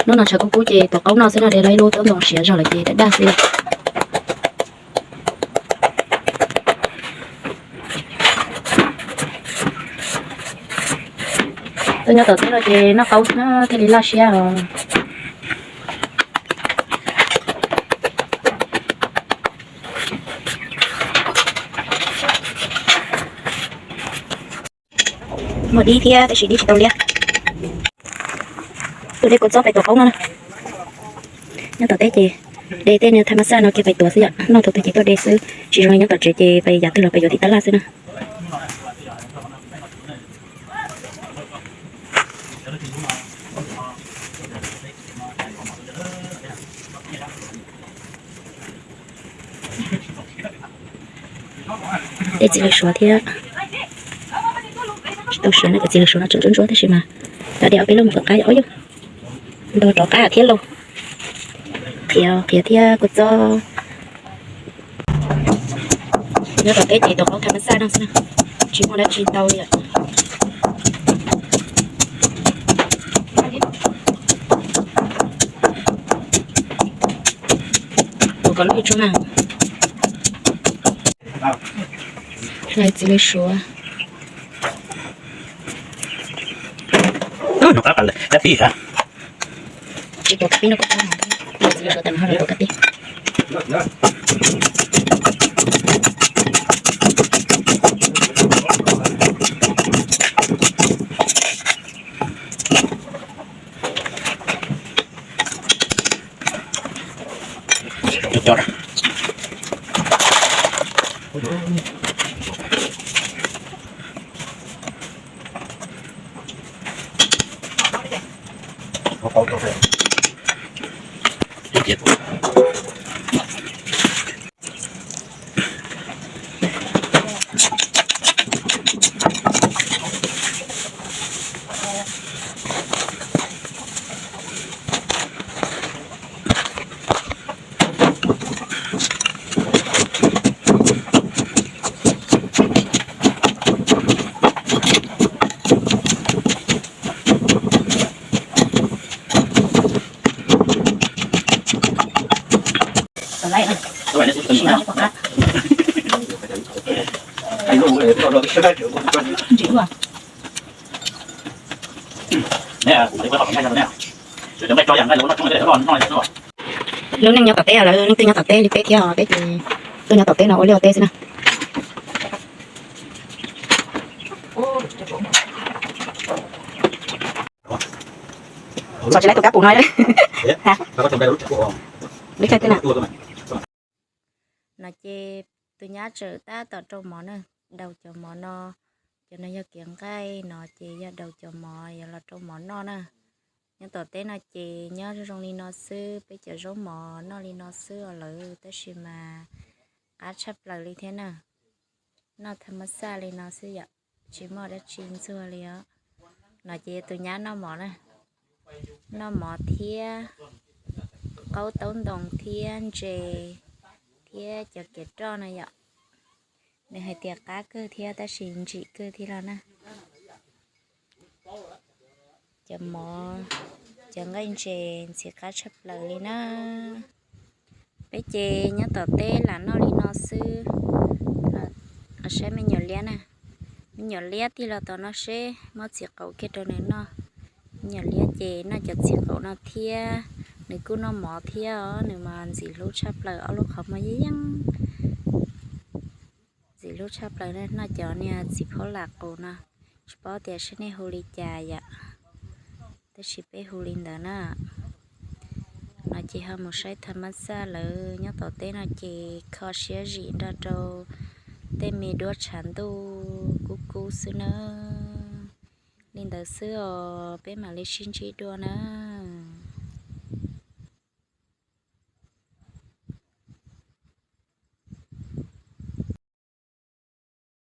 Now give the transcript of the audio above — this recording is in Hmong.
Hnub no tshav kub kub ces tuav qaub noj xwb no, de lawm ib lub taub ntoo siav zog lawm ces daj daj xwb. Tuaj nyob tom teb no ces noj qaub xwb na thiaj li laj siab os. Muaj dib thiab tab sis dib tsis tau liab. Tuaj de kua txob pais tuav qaub no na. Nyob tom teb ces de tej niag thaj ma xaj no kiag pais tuav xwb yom, noj thaum twg ces tuaj de xwb, tsis zoo li nyob tom tsev ces pais yav twg los pais yuav tim tab laj xwb na. De txiv lws suav thiab. Tsis tau siav na, cov txiv lws suav no tseem ntsuab ntsuab tab sis mas cov de ob peb lub mus kom qab yom. Ub yog ntau rov qab thiab lauj. Qhiav, qhiav thiab kua txob. Nyob tom teb ces tuav qaub thaj ma xaj no xwb na, tsis muaj dab tsi ntau li. Tuav kom lwj tsuag na. Hlais txiv lws suav. Tsis tuav kab pib no kuj tau, hlais txiv lws suav tas no ho los tuav kab pib. Lub neej nyob tom teb, lawv leej twg nyob tom teb li peb thiab os, peb ces tuaj nyob tom teb no ua liaj ua teb xwb na. Tsis tau tus kab pum no. No ces tus nyab tseem tab tom rau mov na, daus cov mov no, cov no yog kiav nqaij no ces yog daus cov mov yuav los rau mov noj na. Nyob tom teb no ces nyob zoo zoo li no xwb, peb cov zaub mov noj li no xwb os lawv, tab sis mas qab tshaj plaws li thiab na. Noj thaj ma xaj li no xwb yom, tsis muaj dab tsi ntxuag li os. No ces tus nyab noj mov na, noj mov thiab qaub taub ntoo thiab ntses thiab cov kiav roj na yom. Nws hais tias qab kawg thiab tab sis ntsim kawg thiab los na. Cov mov, cov nqaij ntses ntxim qab tshaj plaws li na. Peb ces nyob tom teb lam noj li no xwb. Los saib me nyuam liab na, me nyuam liab tig los tom no seb muab txiv qaum kiag rau nws noj. Me nyuam liab ces noj cov txiv qaum no thiab, nws kuj noj mov thiab os, nws mas ntxim hlub tshaj plaws, ob lub qhov muag yeej yeej ntxim hlub tshaj plaws, noj cov niag txiv phaub lam qus no. Tsis paub tias seb nej hu li cas yom, tab sis peb hu li ntawd na. No ces ho mus saib thaj ma xaj lawv nyob tom teb no ces kho siab zim nrog rau tej me duab tshav ntuj kub kub xwb na. Li ntawd xwb os, peb mam li sib ntsib dua na.